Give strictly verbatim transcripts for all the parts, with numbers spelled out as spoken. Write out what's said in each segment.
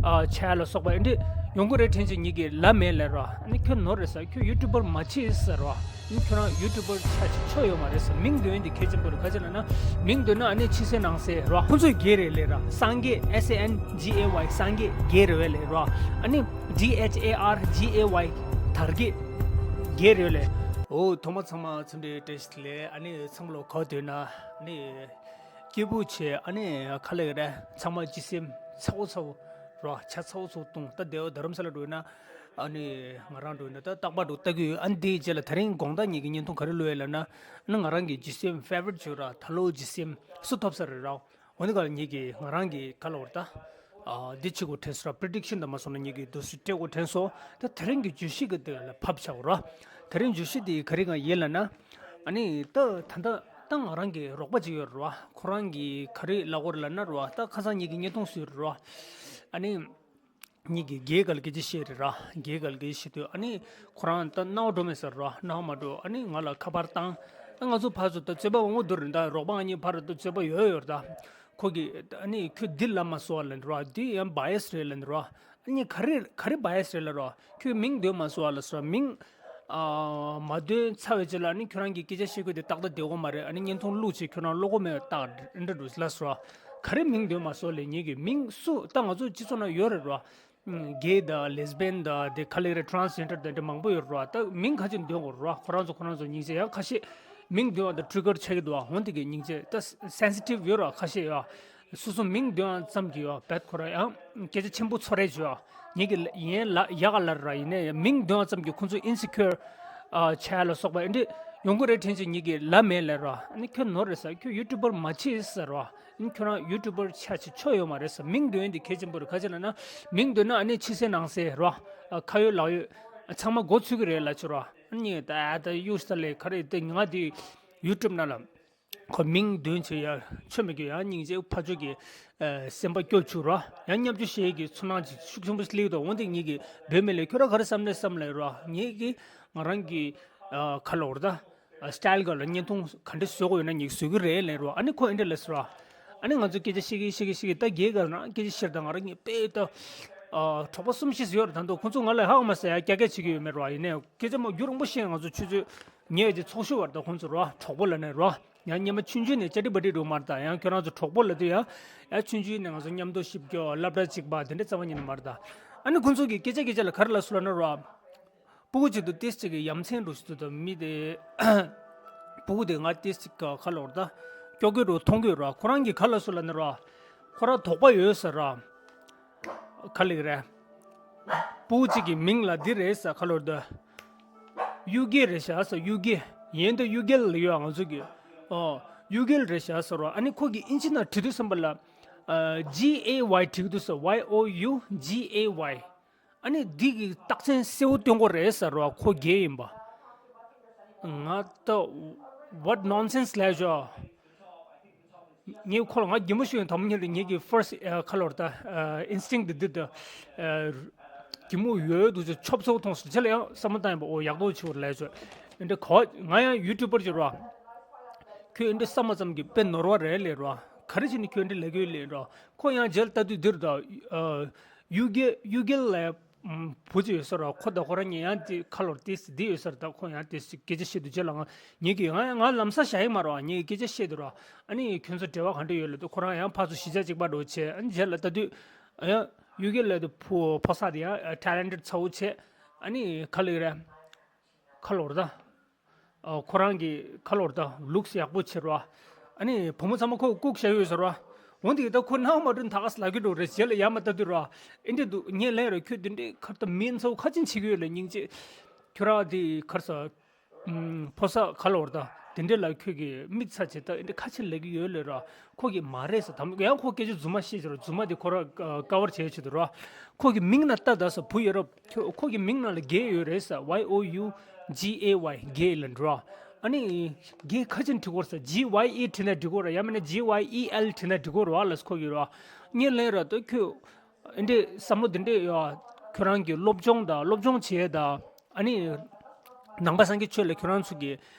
ཨ་བྱས་ལ་སོགས་པ་འདི་འདྲ་ཡོང་གི་རེད་དྲན་བྱས། ངེད་ཀྱིས་ལབ་མེད་ལབ་རོ། ཨ་ནི་ཁྱོད་ནོར་རེད་ཟེར། ཁྱོད་ཡུ་ཊུབ་པར་མ་བྱེད་ཟེར་རོ། ཨ་ནི་ཁྱོད་རང་ཡུ་ཊུབ་པར་ཆགས་བྱེད་ཆོག་ཡོད་མ་རེད་ཟེར། མིང་འདོན་ཡས་འདི་གལ་ཆེན་པོ་རེད། ག་ཅི་ལབ་ན་མིང་འདོན་ན་ཨ་ནི་ཕྱི་གསལ་ནང་གསལ་རོ། ཁོང་ཚོས་དགེ་རེད་ལབ་ར། སངས་རྒྱས། S A N G A Y། སངས་རྒྱས་དགེ་རེད་བས་ལབ་རོ། ཨ་ནི་D H A R G A Y། དར་རྒྱས་དགེ་རེད་ལབ། འོ་ཐོག་མ་ཚང་མ་འཚམས་འདྲི་བཀྲ་ཤིས་བདེ་ལེགས། ཨ་ནི་ཚང་མ་ལོ་ག་བ་འདོད་ན་ཨ་ནི་སྐྱིད་པོ་བྱེད། ཨ་ནི་ག་ལབ་རེད། ཚང་མ་སྤྱི་སེམས་ཚ་བོ་ཚ་བོ་རོ། ཆ་ཚ་བོ་ཚ་བོ་བཏུང་། ད་དེ་བ་རྡ་རམ་ས་ལ་འགྲོ་ཡིན་ན་ཨ་ནི་ང་རང་འགྲོ་ཡིན་ན་ད་རྟག་པར་འགྲོ་ལྟ་གི་ཡོད། ཨ་ནི་དེའི་རྗེས་ལ་དེ་རིང་དགོང་དག་ངེད་ཀྱི་བརྙན་ཐུང་ག་རེ་བླུགས་ཡོད་ལབ་ན། ཨ་ནི་ང་རང་གི་སྤྱི་སེམས་ཕེ་ཝ་རི་ཊི་བྱོས་ར། ད་ལོ་སྤྱི་སེམས་སུ་ཐོབ་ས་རེད་ར། འོ་ནི་ག་ལ་ངེད་ཀྱི་ང་རང་གི་ག་ལབ་ར་ད། ཨ་འདི་བྱེད་དགོས་དྲན་སོང་ར། པི་རི་ཌིག་ཤན་དང་མ་སོང་ན་ངེད་ཀྱི་འདུག་སེ་སྤྲད་དགོས་དྲན་སོང་། ད་དེ་རིང་གི་བརྗོད་གཞི་གི་དེ་ལ་ཕབ་བྱ་བ་ར། དེ་རིང་བརྗོད་གཞི་དེ་ག་རེ་གང་ཡིན་ལབ་ན། ཨ་ནི་ད་ད་ད་ད་ང་རང་གི་རོགས་པ་ཅིག་ཡོད་རེད་བ། ཁོ་རང་གིས་ག་རེ་ལབ་དགོས་རེད་ལབ་ན་རེད་བ། ད་ཁ་སང་ངེད་ཀྱི་བརྙན་ཐུང་བཟོས་རེད་བ། ཨ་ནི་ངེད་ཀྱིས་དགེ་ག་ལ་སྐད་ཆ་བཤད་རེད་ར། དགེ་ག་ལ་སྐད་ཆ་བཤད་དུས་ཨ་ནི་ཁོ་རང་ད་སྣང་བ་འགྲོ་མེད་ཟེར་ར། སྣང་བ་མ་འགྲོ། ཨ་ནི་ང་ལ་ཁ་པར་བཏང་། ད་ང་ཚོ་ཕར་ཚུར་ད་རྩོད་པ་འོང་གི་འདུག་རེད། ད་རོགས་པ་ང་གཉིས་བར་དུ་རྩོད་པ་ཡོད་ཡོད་རེད། ད་ཁོ་གིས་ཨ་ནི་ཁྱོད་འདི་ལབ་མ་སོང་བ་ལབ་ར། འདི་ཡང་བ་ཡ་སི་རེད་ལབ་ར། ཨ་ནི་ག་རེ་ག་རེ་བ་ཡ་སི་རེད་ལབ་ར། ཁྱོད་མིང་འདོན་མ་སོང་བ་ལབ་སོང་། མིང་ཨ་མ་འདོན་ཚར་བའི་རྗེས་ལ་ཨ་ནི་ཁྱོད་རང་གི་སྐད་ཆ་བཤད་དགོས་དེ་ཏག་ཏག་བསྡད་ཡོད་མ་རེད། ཨ་ནི་བརྙན་ཐུང་བླུགས་བྱས་ཁྱོད་རང་བློ་ཁོག་མེད་པ་རྟགས་འདྲ་འདུག་ལབ་སོང་། ག་རེ་མིང་འདོན་མ་སོང་ལབ། ངེད་ཀྱི་མིང་སུ། ད་ང་ཚོ་སྤྱི་ཚོགས་ནང་ཡོད་རེད་ར། ཨ་གེ་དང་ལེ་སི་བི་ཡན་དང་དེ་ག་ལབ་རེད། ཊ་རན་སི་ཇེན་ཌར་དང་དེ་མང་པོ་ཡོད་རེད་ར། ད་མིང་ག་ཅིག་འདོན་དགོས་རེད་ར། ཁོ་རང་ཚོ་ཁོ་རང་ཚོ་སྙིང་རྗེ། ཡང་ཁ་ཤས་མིང་འདོན་པ་དང་ཊི་རི་གར་ཆགས་ཀྱི་འདུག་ཨ་འོན་ཏེ་གི་སྙིང་རྗེ། ད་སེན་སི་ཊིབ་ཡོད་ར་ཁ་ཤས་ཡ། སོ་སོ་མིང་འདོན་པ་ཙམ་གྱིས་ཡ་བད་ཁོ་ར་ཡང་སྐད་ཆ་ཆེན་པོ་ཚོར་རེད་བྱོས་ཡ། ངེད་ཀྱི་ཡན་ལ་ཡག་ག་ལབ་ར། ཡིན་ནའི་མིང་འདོན་པ་ཙམ་གྱིས་ཁོ་ཚོ་ཨིན་སི་ཀུ་ཡར་ཨ་བྱས་ལ་སོགས་པ་འདི་འདྲ་ཡོང་གི་རེད་དྲན་བྱས་ངེད་ཀྱིས་ལབ་མེད་ལབ་ར། ཨ་ནི་ཁྱོད་ནོར་རེད་ཟེར། ཁྱོད་ཡུ་ཊུབ་པར་མ་བྱེད་ཟེར་ར། ཨ་ནི་ཁྱོད་རང་ཡུ་ཊུབ་པར་ཆགས་བྱེད་ཆོག་ཡོད་མ་རེད་ཟེར། མིང་འདོན་ཡས་འདི་གལ་ཆེན་པོ་རེད། ག་ཅི་ལབ་ན་མིང་འདོན་ན་ཨ་ནི་ཕྱི་གསལ་ནང་གསལ་ར། ཨ་ཁ་ཡོད་ལག་ཡོད་ཚང་མ་མགོ་ཚོས་ཀྱི་རེད་ལབ་བྱས་ར། ཨ་ནི་ད་ད་གཡུག་ས་ལས་ག་རེ་དེ་ང་དེ་ཡུ་ཊུབ་ནང་ལ། ཁོ་མིང་འདོན་བྱས་ཡ་ཆོ་མེད་ཀྱི། ཡང་སྙིང་རྗེ་ཕ་ཆོས་ཀྱི་ཨ་སེམས་པ་སྐྱོ་བཅུག་ར། ཡང་བརྙས་བཅོས་བྱེད་ཀྱི་ཚོར་སྣང་ཅིག་ཤུགས་ཆེན་པོ་ཞིག་སླེབས་འདུག་འོན་ཏེ་ངེད་ཀྱིས་འབོད་མེད་ལབ། ཁྱོད་རང་ག་རེ་བསམ་ནས་བསམ་ལབ་ར། ངེད་ཀྱིས་ང་རང་གི་ཨ་ག་ལབ་ར་ད། ཨ་སི་ཊལ་ག་ལ་བརྙན་ཐུང་ག་འདྲ་བཟོ་དགོས་ཡོད་ན་ངེད་ཀྱིས་བཟོ་གི་རེད་ལབ་ར། ཨ་ནི་ཁོ་འདི་འདྲ་ལབ་སོང་ར། ཨ་ནི་ང་ཚོ་སྐད་ཆ་བཤད་ཀྱི་བཤད་ཀྱི་བཤད་ཀྱི་ད་རྒྱའི་སྒང་ལ་སྐད་ཆ་བཤད་ད་ང་རང་ངས་དཔེ་ད་ཨ་གྲོགས་པོ་གསུམ་བཞི་ཡོད་རེད། ད་དུང་ཁོང་ཚོ་ང་ལ་ཧ་གོ་མ་སོང་ཡ། ཀྱ་ཀྱ་བྱེད་ཀྱི་ཡོད་མེད་ར། ཡིན་ནའི་སྐད་ཆ་མ་རྒྱུན་རིང་པོ་བཤད། ང་ཚོ་ཆུ་ཚོད་ཉལ་ཡ་ཅིག་ཚོགས་ཞུགས་བར་ད་ཁོང་ཚོ་ར་གྲོགས་པོ་ལབ་ནས་ར། ཡང་སྙེ་མ་ཆུང་ཆུང་ནས་ཅ་ཏི་བ་ཏི་འགྲོ་མ་རེད་ད། ཡང་ཁྱོད་རང་ཚོ་གྲོགས་པོ་ལབ་དུས་ཡང་ཡང་ཆུང་ཆུང་ནས་ང་ཚོ་མཉམ་དུ་ཞིབ་སྐྱོར་སློབ་གྲྭ་གཅིག་པ་དེ་འདྲ་རྩ་བ་ཉིད་ནས་མ་རེད་ད། ཨ་ནི་ཁོང་ཚོ་གིས་སྐད་ཆ་སྐད་ཆ་ལ་ག་རེ་ལབ་སོང་ལབ་ན་ར། སྤུ་གུ་གཅིག་ཏུ་ཏིས་གཅིག་གི་ཡ་མཚན་འདྲ་ཞིག་འདུག་ད་མི་དེ་སྤུ་གུ་དེ་ང་ཏིས་གཅིག་ག་ག་ལབ་ར་ད། སྐྱོ་གི་རུ་མཐོང་གི་ར། ཁོ་རང་གིས་ག་ལབ་སོང་ལབ་ན་ར། ཁོ་རང་དོགས་པ་ཡོད་ཟེར་ར། ག་ལབ་རེད། སྤུ་གུ་གཅིག་གི་མིང་ལ་འདི་རེད་ཟེར། ག་ལབ་ར་ད། གཡུ་རྒྱལ་རེད་ཤག་ཟེར། གཡུ་རྒྱལ་ཡིན་ད་གཡུ་རྒྱལ་ལབ་ཡོད་ང་ཚོ་གི། ཨོ། གཡུ་རྒྱལ་རེད་ཤག་ཟེར་ར། ཨ་ནི་ཁོ་གིས་ཨིན་ཇི་ནང་བྲིས་དུས་ཙམ་པ་ལ། ཨ་ཇི་ཨེ་ཝའི་བྲིས་འདུག་ཟེར། ཝའི་ཨོ་ཡུ་ཇི་ཨེ་ཝའི། ཨ་ནི་འདི་གི་རྟགས་མཚན་གསལ་བོ་སྟོན་དགོས་རེད་ཟེར་ར། ཁོ་རྒྱལ་ཡིན་པ། ང་ད་what nonsense ལབ་ཤག་ངས་ཁོ་ལ་ང་གད་མོ་ཤོར་ཡོང་། དང་པོ་ཉིད་ལ་ངེད་ཀྱི་ཕར་སི་ཨ་ག་ལབ་ར་ད། ཨ་ཨིན་སི་ཊིང་ཊི་འདི་འདི་ད། ཨ་གད་མོ་ཡོད་འདུག་ཅེས་ཆོབ་ཚོབ་མཐོང་སོང་། ཅེས་ལ་ཡང་བསམ་བློ་བཏང་ཡིན་པ། འོ་ཡག་པོ་བྱུང་ལབ་ཤག་འདི་ག་ང་ཡང་ཡུ་ཊུབ་པར་གྱུར་བ། ཁྱོད་འདི་བསམ་པ་ཙམ་གྱིས་དཔེ་ནོར་བ་རེད་ལབ་ར། ག་རེ་བྱས་ནས་ཁྱོད་འདི་ལབ་ཀྱི་ཡོད་ལབ་ར། ཁོ་ཡང་རྗེས་ལ་ལྟ་དུས་འདིར་ད། ཨ་གཡུ་རྒྱལ་གཡུ་རྒྱལ་ལབ། ཨམ་བུ་གཅིག་ཡོད་ས་ར། ཁོ་དང་ཁོ་རང་གཉིས་ཡང་དེ་ཁ་ལོར་ཏིས་འདི་ཡོད་ས་ར། ད་ཁོ་ཡང་ཏིས་སྐད་ཆ་བཤད་དུས་རྗེས་ལ་ང་ངེད་ཀྱིས་ང་ང་ལམ་སང་བཞག་ཡིན་མ་རེད་བ། ངེད་ཀྱིས་སྐད་ཆ་བཤད་དུས་ར། ཨ་ནི་ཁྱོད་ཚོ་འབྲེལ་བ་ག་འདྲ་ཡོད་ལབ་དུས་ཁོ་རང་ཡང་ཕར་ཚུར་གཞིས་ཆགས་གཅིག་པ་འདྲ་བོ་བྱས། ཨ་ནི་རྗེས་ལ་ལྟ་དུས་ཡང་གཡུ་རྒྱལ་ལབ་དུས་ཕོ་ཕོ་གསར་དེ་ཡང་ཊེ་ལེན་ཊེཌ་ཚ་བོ་བྱས། ཨ་ནི་ག་ལབ་ཀྱི་རེད། ཁ་ལོར་ད། ཨ་ཁོ་རང་གི་ཁ་ལོར་ད་ལུགས་ཡག་པོ་བྱེད་རོགས། ཨ་ནི་བུ་མོ་ཚང་མ་ཁོ་བཀུག་བཞག་ཡོད་ཟེར་རོ། འོན་ཏེ་ད་ཁོ་སྣང་མ་འགྲོ་ད་ག་ས་ལབ་ཀྱི་འགྲོ་རེད། རྗེས་ལ་ཡར་མར་ལྟ་དུས་རོ། ཨེ་འདྲ་འདུག་ངས་ལན་རོ། ཁྱོད་འདི་འདྲའི་ཁར་ད་མིན་ཚོ་ཁ་ཆེན་བྱེད་ཀྱི་ཡོད་ལ་སྙིང་རྗེ། ཁྱོད་རང་དེ་ཁར་ས། ཨུམ་ཕོ་གསར་ཁ་ལོར་ད། དེ་འདྲ་ལ་ཁྱོད་ཀྱི་མིག་ཚ་བྱེད་ད་ཨེ་འདྲ་ཁ་ཆེན་ལབ་ཀྱི་ཡོད་ལ་རོ། ཁོ་གིས་མ་རེད་ཟེར། དམ་ཡང་ཁོ་སྐད་ཆ་རྫུན་མ་བཤད་ཀྱི་རོ། རྫུན་མ་དེ་ཁོ་ར་ཀ་བར་བྱེད་ཆེད་དུ་རོ། ཁོ་གི་མིང་ན་ལྟ་ད་ས་བུ་ཡོད་རོ། ཁྱོད་ཁོ་གི་མིང་ནང་ལ་རྒྱལ་ཡོད་རེད་ས། ཝའི་ཨོ་ཡུ་ཇི་ཨེ་ཝའི་རྒྱལ་ལབ་འགྲོ། ཨ་ནི་རྒྱལ་ཁ་ཆེན་བྲི་དགོས་ས། ཇི་ཝའི་ཨི་བྲིས་ན་འགྲིག་གོ་ར། ཡང་མིན་ན་ཇི་ཝའི་ཨི་ཨེལ་བྲིས་ན་འགྲིག་གོ་ར་ལབ་ས་ཁོ་གི་ར། ངས་ལན་ར་ད་ཁྱོད་འདི་འདྲའི་བསམ་བློ་འདི་འདྲའི་ཡོད། ཁྱོད་རང་གི་སློབ་སྦྱོང་དང་སློབ་སྦྱོང་བྱས་དང་ཨ་ནི་ནང་པ་སངས་རྒྱས་ཆོས་ལ་ཁྱོད་རང་ཚོ་གི་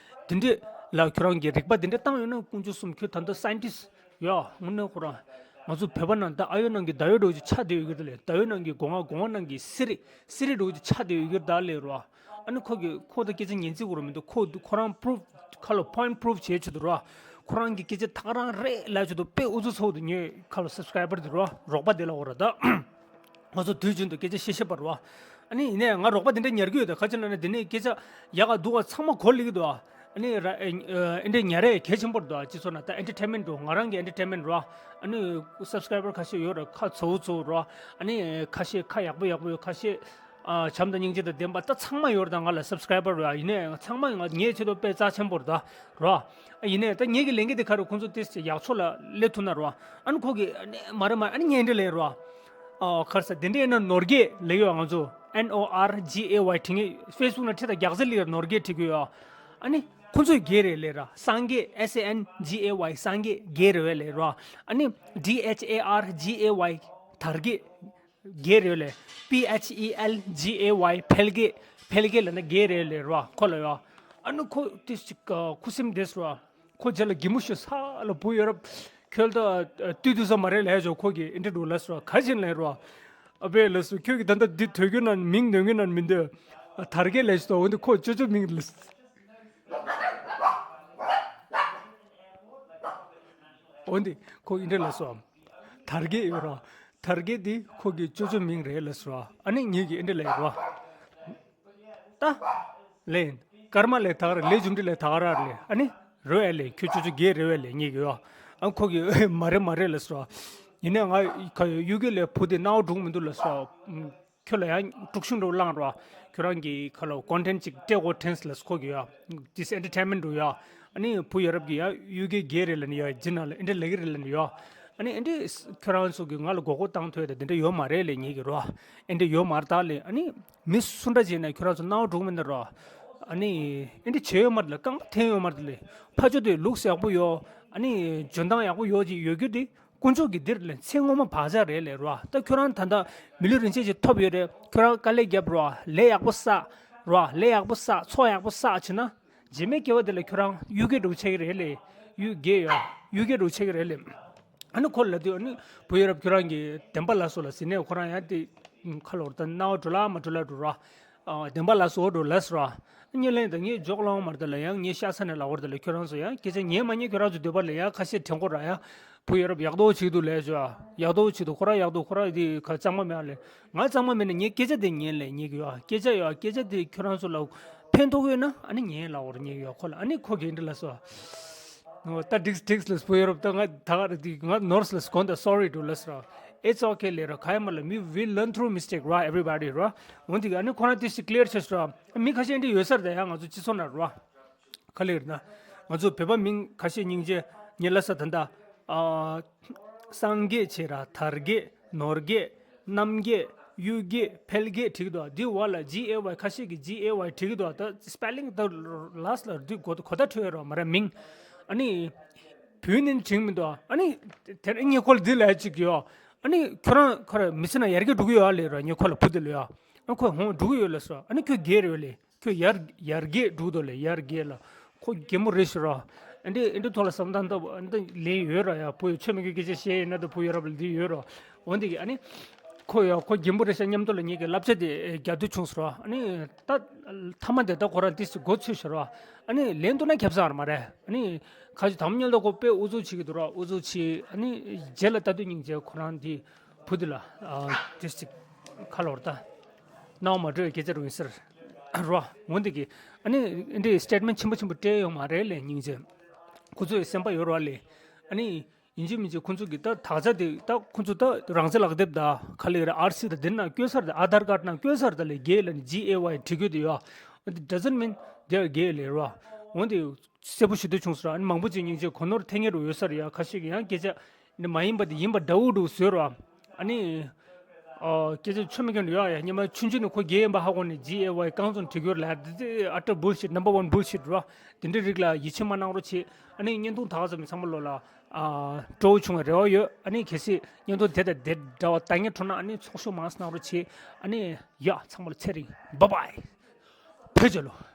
འདི་འདྲའི་ལ་ཁྱོད་རང་གི་རིག་པ་འདི་འདྲ་བཏང་ཡོད་ན་དཀོན་མཆོག་གསུམ། ཁྱོད་ད་ལྟ་སའེན་ཊིསི་ཡོད། དངོས་གནས་ཁོ་རང་ ང་ཚོ་བོད་པ་ནང་ད་ཨ་ཡོད་ནང་གི་ད་ཡོད་འགྲོ་གི་ཆ་དེ་ཡོད་གི་ད་ལེ། ད་ཡོད་ནང་གི་སྒོ་ང་སྒོ་ང་ནང་གི་སི་རི་སི་རི་འགྲོ་གི་ཆ་དེ་ཡོད་གི་ད་ལེ་རོ། ཨ་ནི་ཁོ་གི་ཁོ་ད་སྐད་ཆ་ཉན་རྩིས་གོ་རོ་མི་འདུག་ཁོ་ཁོ་རང་པུ་རུབ་ཁ་ལོ་པོ་ཡིན་ཊི་པུ་རུབ་བྱེད་ཆོད་དུ་རོ། ཁོ་རང་གི་སྐད་ཆ་ད་ག་རང་རེད་ལབ་ཆོད་དུ་དཔེ་ཨུ་ཚུགས་ཚོགས་དུ་ཉོས་ཁ་ལོ་སབ་སི་ཀ་རའི་བར་དུ་རོ་རོགས་པ་དེ་ལ་འོ་ར་ད། ང་ཚོ་དུས་རྒྱུན་དུ་སྐད་ཆ་བཤད་བཤད་པ་རོ། ཨ་ནི་ཡིན་ནའི་ང་རོགས་པ་དེ་འདྲ་ཉར་གི་ཡོད་ད་ཁ་ཅིག་ན་ནི་དེ་ནས་སྐད་ཆ་ཡག་ག་སྡུག་ག་ཚང་མ་གོ་ལེ་གི་འདུག་ཨ་ནི་ར་ཨེ་འདྲ་ཉར་ཡས་གལ་ཆེན་པོ་རེད་འདུག་སྤྱི་ཚོགས་ན་ད་ཨེན་ཊར་ཊེན་མེན་ཊི་འགྲོ་ང་རང་གི་ཨེན་ཊར་ཊེན་མེན་ཊི་རོ། ཨ་ནི་སབ་སི་ཀ་རའི་བར་ཁ་ཤས་ཡོད་ར་ཁ་ཚ་བོ་ཚ་བོ་རོ། ཨ་ནི་ཁ་ཤས་ཁ་ཡག་པོ་ཡག་པོ་ཡོད་ཁ་ཤས་ཨ་བྱམས་དང་སྙིང་རྗེ་དང་ལྡན་པ་ད་ཚང་མ་ཡོད་རེད་ད་ང་ལ་སབ་སི་ཀ་རའི་བར་རོ། ཡིན་ནའི་ཚང་མ་ང་ངའི་ཆེད་དུ་དཔེ་རྩ་ཆེན་པོ་རེད་ད་རོ། ཨ་ཡིན་ནའི་ད་ངེད་ཀྱི་ལས་འགན་དེ་ག་རེ་ཁོང་ཚོ་ཏིས་ཡག་ཕྱོགས་ལ་སླེབས་ཐུབ་ན་རོ། ཨ་ནི་ཁོ་གི་ཨ་ནི་མ་རེད་མ་རེད་ཨ་ནི་ངས་འདྲ་ལས་རོ། ཨ་ཁར་ས་དེ་འདྲ་ཡིན་ན་ནོར་རྒྱས་ལས་ཡོད་ང་ཚོ་N O R G A Y བྲིས་ངེས་ཕེ་སི་བུག་ན་ཁྲིད་ད་རྒྱག་རྩིས་ལས་ཡོད་ནོར་རྒྱས་བྲིས་གི་ཡོད། ཨ་ནི་ཁོང་ཚོས་རྒྱས་རེད་ལས་ར་སངས་རྒྱས་S A N G A Y སངས་རྒྱས་རྒྱས་རེད་བས་ལས་རོ། ཨ་ནི་D H A R G A Y དར་རྒྱས་རྒྱས་རེད་ལས། P H E L G A Y འཕེལ་རྒྱས་འཕེལ་རྒྱས་ལ་ན་རྒྱས་རེད་ལས་རོ་ཁོ་ལ་ཡོད། ཨ་ནི་ཁོ་ཏིས་ཅིག་ཁུ་སིམ་དེས་རོ། ཁོ་རྗེས་ལ་གད་མོ་ཤོར་ས་ལ་བུ་ཡོད་རབས་ཁྱོད་ད་ལྟོས་དུས་ས་མ་རེད་ལས་ཞོ་ཁོ་གི་ཨིན་དྲི་འགྲོ་ལ་སོ་ག་བཞིན་ལས་རོ། ཨ་པེ་ལ་སོ་ཁྱོད་ཀྱི་ད་ལྟ་འདི་དོད་རྒྱུ་ན་མིང་འདོན་རྒྱུ་ན་མི་འདོད། དར་རྒྱས་ལས་ཞོ་འོན་ཏེ་ཁོ་ཅོ་ཅོ་མིང་ལ་འོན་ཏེ་ཁོ་ཨིན་དྲི་ལ་སོ་དར་རྒྱས་ཡོད་རོ། དར་རྒྱས་འདི་ཁོ་གི་ཅོ་ཅོ་མིང་རེད་ལ་སོ་ཨ་ནི་ངེད་ཀྱི་ཨིན་དྲི་ལ་ཡོད་རོ། ད། ལེན། ཀརྨ་ལས་དག་ར་ལས་རྒྱུ་འབྲས་ལས་དག་ར་ལས་ཨ་ནི། རོ་ཨེ་ལས་ཁྱོད་ཆུ་ཆུ་རྒྱས་རེ་བས་ལས་ཉེ་གི་ཡོ། ཨ་ཁོ་གི་མ་རེད་མ་རེད་ལ་སོ། ཡིན་ནའི་ང་ཁ་ཡོད་གཡུ་གེ་ལས་བུ་དེ་སྣང་བ་འགྲུག་མི་འདུག་ལ་སོ། ཁྱོད་ལ་ཡང་དཀྲུག་ཤིང་འགྲོ་བླངས་རོ། ཁྱོད་རང་གི་ཁ་ལ་ཀོན་ཊེན་ཅིག་སྤྲད་དགོས་དྲན་ལ་ཁོ་གི་ཡོ། ཏིས་ཨེན་ཊར་ཊེན་མེན་འགྲོ་ཡོ། ཨ་ནི་བུ་ཡ་རབས་ཀྱི་ཡ་གཡུ་གེ་རྒྱས་རེད་ལ་ནི་ཡོ་ཇི་ན་ལ་ཨེ་འདྲ་ལས་གི་རེད་ལ་ནི་ཡོ། ཨ་ནི་ཨེ་འདྲས་ཁྱོད་རང་ཚོ་གི་ང་ལ་མགོ་སྐོར་བཏང་ཐོས་དང་དེ་འདྲ་ཡོད་མ་རེད་ལས་ཉེ་གི་རོ། ཨེ་འདྲ་ཡོད་མ་རེད་ད་ལས་ཨ་ནི་མི་སུ་འདྲ་བྱས་ན་ཁྱོད་རང་ཚོ་སྣང་བ་འགྲོ་གི་མི་འདུག་རོ། ཨ་ནི་ཨེ་འདྲ་བྱས་ཡོད་མ་རེད་ལ་རྐང་པ་འཐེན་ཡོད་མ་རེད་ལས་ཕ་ཆོ་དེ་ལུགས་ཡག་པོ་ཡོད། ཨ་ནི་འཇོན་ཐང་ཡག་པོ་ཡོད་ཅིག་ཡོད་རྒྱུ་དེ་དཀོན་མཆོག་གི་འདིར་ལས་ཚེ་སྔོན་མ་བག་ཆགས་རེད་ལས་རོ། ད་ཁྱོད་རང་ད་ལྟ་མི་ལུས་རིན་ཆེན་ཞིག་ཐོབ་ཡོད་རེད། ཁྱོད་རང་དཀའ་ལས་རྒྱབ་རོ། ལས་ཡག་པོ་བསགས་རོ། ལས་ཡག་པོ་བསགས་ཚོགས་ཡག་པོ་བསགས་བྱས་ན། རྗེས་མའི་སྐྱེ་བ་དེ་ལ་ཁྱོད་རང་གཡུལ་འགྱེད་འགྲོ་ཆེ་གི་རེད་ལས། གཡུལ་འགྱེད་ཡོད། གཡུལ་འགྱེད་འགྲོ་ཆེ་གི་རེད་ལས། ཨ་ནི་ཁོ་ལ་དུས་ཨ་ནི་བུ་ཡ་རབས་ཁྱོད་རང་གི་བདེན་པ་ལ་སོགས་ལ་ཟིན་ནས་ཁོ་རང་ཡང་དེ་ཁ་ལོར་ད་སྣང་བ་འགྲོ་ལ་མ་འགྲོ་ལ་འགྲོ་ར། བདེན་པ་ལ་སོགས་འགྲོ་ལ་སོ་ར། ཉེ་ལན་ད་ངས་འཇོག་ལང་མར་ད་ལ་ཡང་ངས་ཤ་ཚ་ནས་ལ་བར་ད་ལ་ཁྱོད་རང་ཚོ་ཡང་སྐད་ཆ་ཉན་མ་ཉན་ཁྱོད་རང་ཚོ་འདོད་པ་ལ་ཡང་ཁ་ཤས་དྲན་གོ་ར་ཡང་བུ་ཡ་རབས་ཡག་དོ་བྱེད་འདུག་ལས་ཞོ། ཡག་དོ་བྱེད་འདུག་ཁོ་ར་ཡག་དོ་ཁོ་ར་དེ་ཁ་གཙང་མ་མེད་ལས། ང་གཙང་མ་མེད་ན་ངས་སྐད་ཆ་དེ་ཉན་ལས་ཉེ་གི་ཡོ། སྐད་ཆ་ཡོ་སྐད་ཆ་དེ་ཁྱོད་རང་ཚོ་ལ་ཕན་ཐོགས་ཡོད་ན་ཨ་ནི་ཉན་ལ་བར་ཉེ་གི་ཡོ་ཁོ་ལ་ཨ་ནི་ཁོ་གི་འདྲི་ལ་སོ། ད་འགྲིགས་འགྲིགས་ལས་བུ་ཡ་རབས་ད་ང་ད་ག་རེ་དེ་ང་ནོར་ལས་གོན་ད་སོ་རི་འགྲོ་ལས་ར། It's okay ལས་ར་ཁ་ཡ་མ་ལ་མི་we learn through mistake ར་everybody ར། འོན་ཏེ་ཨ་ནི་ཁོ་རང་དེ་ཞིག་ཀླེར་ཆེ་སོ་ར། མི་ཁ་ཤས་འདི་ཡོད་ས་རེད་ད་ཡང་ང་ཚོ་སྤྱི་ཚོགས་ནང་ར། ག་ལེར་ན། ང་ཚོ་བོད་པ་མིང་ཁ་ཤས་སྙིང་རྗེ་ཉེ་ལ་ས་ད་ལྟ། ཨ། སངས་རྒྱས་ཆེ་ར་དར་རྒྱས་ནོར་རྒྱས་རྣམ་རྒྱས་གཡུལ་རྒྱས་འཕེལ་རྒྱས་བྲིས་འདུག་འདི་བ་ལ་G A Y ཁ་ཤས་ཀྱི་G A Y བྲིས་འདུག་ད་སི་པེ་ལིང་ད་ལ་སི་ལ་འདི་གོ་གོ་ད་འཕྲོད་རོ་མ་ར་མིང་། ཨ་ནི། བོད་ནས་བྲིས་མི་འདུག་ཨ་ནི། དེ་རིང་ངས་ཁོ་ལ་འདི་ལ་ཅིག་ཡོད། ཨ་ནི་ཁྱོད་རང་ཁོ་ར་མི་ཚེ་ན་ཡར་རྒྱས་འགྲོ་གི་ཡོད་ཨ་ལེ་ར་ངས་ཁོ་ལ་བུ་འདི་ལ་ཡོད། ཨ་ཁོ་ཧོང་འགྲོ་གི་ཡོད་ལ་སོ་ཨ་ནི་ཁྱོད་རྒྱས་རེད་ལེ། ཁྱོད་ཡར་ཡར་རྒྱས་འགྲོ་འདུག་ལས་ཡར་རྒྱས་ལ། ཁོ་རྒན་པོ་རེད་ཤི་རོ། ཨ་འདི་ཨ་འདི་ཐོག་ལ་བསམ་སྟངས་ལྟ་བུ་ཨ་འདི་ལན་ཡོད་ར་ཡ་བུ་ཡོད་ཆོས་མི་གི་སྐད་ཆ་བཤད་ཡིན་ན་ད་བུ་ཡོད་ར་བ་ལ་འདི་ཡོད་རོ། འོན་ཏེ་ཨ་ནི། ཁོ་ཡ་ཁོ་རྒན་པོ་རེད་ཤ་མཉམ་དུ་ལ་ངེད་ཀྱི་བསླབ་བྱ་དེ་རྒྱབ་དུས་བྱུང་སོ་ར་ཨ་ནི། ད་ཐ་མ་དེ་ད་ཁོ་རང་ཏིས་སུ་མགོ་ཚོས་ཤི་རོ། ཨ་ནི་ལན་འདུག་ན་ཁྱབ་ས་ར་མ་རེད་ཨ་ནི། ཁ་ཅིག་དམ་ཉལ་ད་ཁོ་དཔེ་ཨུ་ཚུགས་བྱེད་ཀྱི་འདུག་ར་ཨུ་ཚུགས་བྱེད་ཨ་ནི། རྗེས་ལ་ལྟ་དུས་སྙིང་རྗེ་ཁོ་རང་འདི། བུ་འདི་ལ། ཨ། ཏིས་ཅིག་ཁ་ལོར་ད། སྣང་བ་མ་འགྲོ་བའི་སྐད་ཆ་རུ་ཡིན་ཟེར། རོ། འོན་ཏེ་གི། ཨ་ནི། འདི་སི་ཊེ་ཊི་མེན་ཊི་ཆེན་པོ་ཆེན་པོ་སྤྲད་ཡོང་མ་རེད་ལས་སྙིང་རྗེ། ཁོ་ཚོའི་སེམས་པ་ཡོད་རོ་ལས། ཨ་ནི། ཡིན་གཅིག་མིན་གཅིག་ཁོ་ཚོ་གི་ད་དག་ཆ་དེ་ད་ཁོ་ཚོ་ད་རང་བཙན་ལག་དེབ་ད་ག་ལེ་ར་ཨར་སི་ད་དེ་ན་བཀོད་སར་ད་ཨ་དྷར་ཀར་ན་བཀོད་སར་ད་ལས་རྒྱས་ལ་ནི་G A Y བྲིས་དགོས་དེ་ཡོད། འདི་doesn't mean they are gay ལས་རོ། འོན་ཏེ། གསལ་པོ་ཞུ་འདོད་བྱུང་སོང་ར། ཨ་ནི་མང་པོ་ཅིག་སྙིང་རྗེ་གོ་ནོར་འཐེན་ངེས་རུ་ཡོད་ས་རེད་ཡ། ཁ་ཤས་ཀྱིས་ཡང་སྐད་ཆ་འདི་མ་ཡིན་པ་འདི་ཡིན་པ་འདྲ་བོ་འདྲ་བོ་བཟོས་ར། ཨ་ནི། ཨ། སྐད་ཆ་ཆོ་མི་མཁན་རུ་ཡ་ཡ་སྙེ་མ་ཆུང་ཆུང་ནས་ཁོ་རྒྱལ་ཡིན་པ་ཧ་གོ་ནས་G A Y རྐང་བཙུགས་བྲིས་གྱུར་ལ་འདི་ཨ་ཏྲ་bullshit number one bullshit ར། དེ་འདྲའི་རིགས་ལ་ཡིད་ཆེས་མ་གནང་རོགས་བྱེད། ཨ་ནི་བརྙན་ཐུང་དག་ཙམ་ཚང་མ་ལོ་ལ། ཨ། སྤྲོ་བོ་བྱུང་བའི་རེ་བ་ཡོད། ཨ་ནི་གལ་སྲིད་བརྙན་ཐུང་དེ་དང་དེ་འདྲ་བ་ལྟ་ངན་འཕྲོ་ན་ཨ་ནི་ཚོགས་ཞུགས་མང་གནང་རོགས་བྱེད། ཨ་ནི་ཡ་ཚང་མ་ལ་ཚེ་རིང་bye bye བོད་རྒྱལ་ལོ།